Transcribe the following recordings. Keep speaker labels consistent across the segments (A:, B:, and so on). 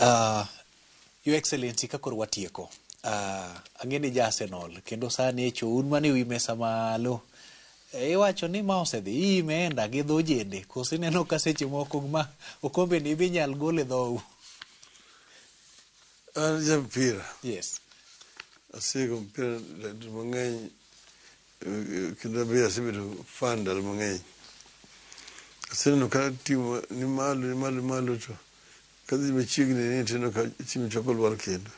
A: Your Excellency, ka koro watieko, ang'e ni ja Arsenal kendo sani e cho un mana e wi mesa malo. Iwacho ni ma osedhi imeenda gi dho jende koso ineno ka seche moko ma okombe ni be inyal gol e dhou?
B: An ja mpira. Asego mpira ndalo mang'eny, kendo be asebedo fan ndalo mang'eny. Aseneno ka team ni malo, ni malo, ni malo, to kadhi machiegni ni tineno ka team chako lwar kendo.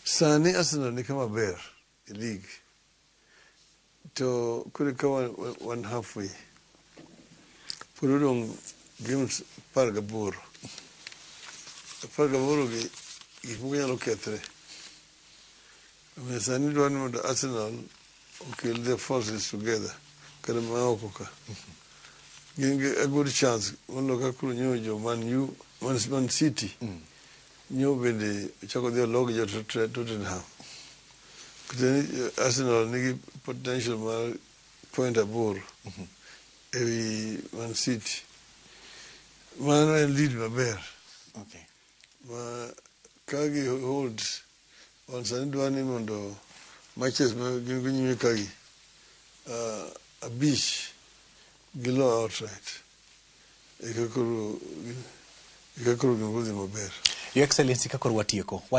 B: Sani Arsenal ni kama ber e league. To koro ka wan halfway. Pod odong' games 18. 18 gi gik moko nyalo kethre. Omiyo sani dwaro ni mondo Arsenal okel their forces together kata ma oko ka. Gin gi a good chance moloyo ka koro nyo jo Man U, Man City nyo bende ochako dhi olog jo Tottenham. Kata Arsenal nigi potential mar point 8 ewi Man City. Mano en lead maber. Ma ka gi hold on, sani dwa ni mondo matches ma gin go nyime ka gi 5 gilo outright. Eka koro gimoro dhi maber.
A: Your Excellency, ka koro watieko.